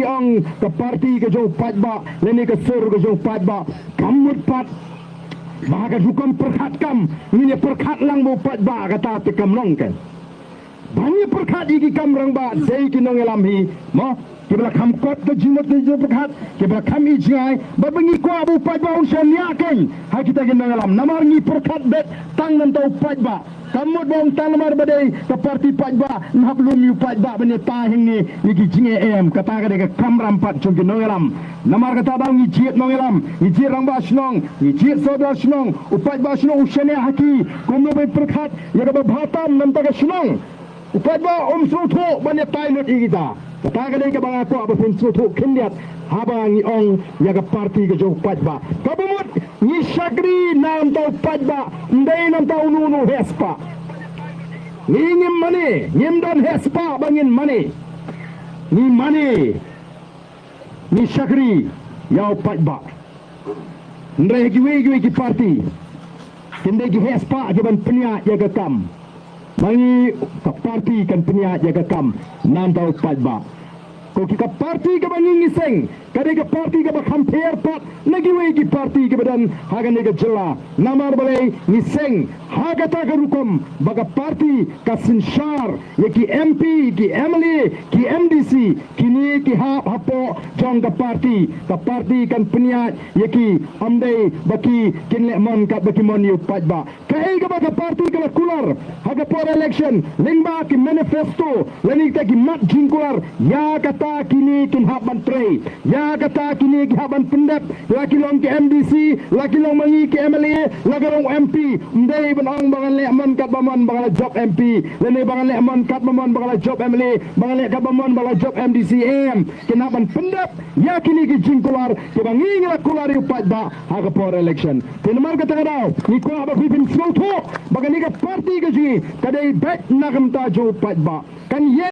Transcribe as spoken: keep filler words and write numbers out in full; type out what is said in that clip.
ong ka party ka jong u paidbah lane ka sur ka jong u paidbah, kam mut pat ba ha ka rukom pyrkhat kam ngin ïa pyrkhat lang ba u paidbah kata te kam long kan. Ba ngi pyrkhat ïa ki kam rangbah dei ki nongïalam hi, mo, kiba la kham kot ka jingmut ka jingpyrkhat, kiba la kham ïa jngai, bad ba ngi kwah ba u paidbah un shaniah kein ha kita ki nongïalam. Namar ngi pyrkhat beit tang namar u paidbah. Kam mut ba ong tang namar ba dei ka party paidbah, yn hap lum ïa u paidbah ban ïa tai hangne ïa ki jingeh em. Kata ka dei ka kamram pat jong ki nongïalam. Namar kata daw ngi jied nongïalam, ngi jied rangbah shnong, ngi jied sordar shnong, u paidbah shnong u shaniah ha ki. Kumno ban pyrkhat ïa kaba bha tam namar ka shnong. U paidbah um sngewthuh ban ïa tai lut ïa kita. Kata ka dei kaba nga kwah ba phin sngewthuh khyndiat haba ngi ong ïa ka party ka jong u paidbah. Kaba mut ngi shakri namar u paidbah, ym dei namar uno uno heh spah. Ngi ngim mane, ngim don heh spah ba ngin mane. Ngi mane, ngi shakri ïa u paidbah. Hynrei kiwei kiwei ki party kin dei ki heh spah ki ban pynïaid ïa ka kam. Ma ngi ka party kan pynïaid ïa ka kam namar u paidbah. Ko ki ka party kaba ngi ngi seng ka dei ka party kaba kham pher pat na kiwei ki party kiba don ha kane ka jylla. Namar balei ngi seng ha kata ka rukom ba ka party ka synshar ïa ki M P, ki M L A, ki M D C, kine ki hap hapoh jong ka party. Ka party kan pynïaid ïa ki, ym dei ba ki kin leh mon katba ki mon ïa u paidbah. Kaei kaba ka party ka la kular ha ka por election lyngba ki manifesto lane kita ki mat jingkular, ïa kata kine kin hap ban trei. Ïa kata kine ki hap ban pyndep, la ki long ki M D C, la ki long ma ngi ki M L A, la ki long M P. Ym dei ban ong ba ngan leh mon katba mon ba nga la jop M P, lane ba ngan leh mon katba mon ba nga la jop M L A, ba ngan leh katba mon ba la jop M D C em. Kin hap ban pyndep ïa kine ki jingkular kiba ngi ngi la kular ïa u paidbah ha ka por election. Te namar kata ka daw ngi kwah ba phi phin sngewthuh ba kane ka party ka jong ngi ka dei beit na ka bynta jong u paidbah. Kan ïa